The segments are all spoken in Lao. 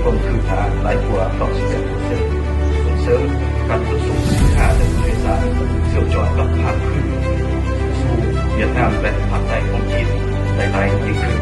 ເພີ່ມຄືນມາຫຼາຍກວ່າເກົ້າສິບແປດເປີເຊັນ, ສົ່ງເສີມການຂົນສົ່ງສິນຄ້າ ແລະ ຜູ້ໂດຍສານ ເຊື່ອມຈອດກັບພາກພື້ນສູ່ຫວຽດນາມ ແລະ ພາກໃຕ້ຂອງຈີນໄດ້ຫຼາຍຍິ່ງຂຶ້ນ.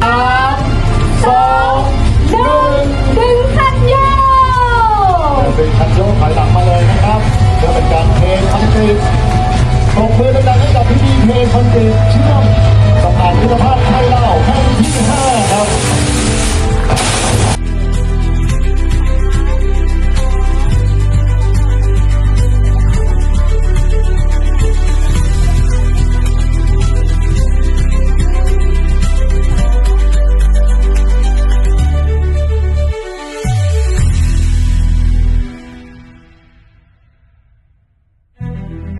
ສາມ ສອງ ໜຶ່ງ ດຶງຄັນໂຍກ ເປັນຄັນໂຍກຖອຍຫຼັງມາເລີຍນະຄັບ ເພື່ອເປັນການເທຄອນກຣີດ. ຕົບມືດັງໆໃຫ້ກັບພິທີເທຄອນກຣີດ.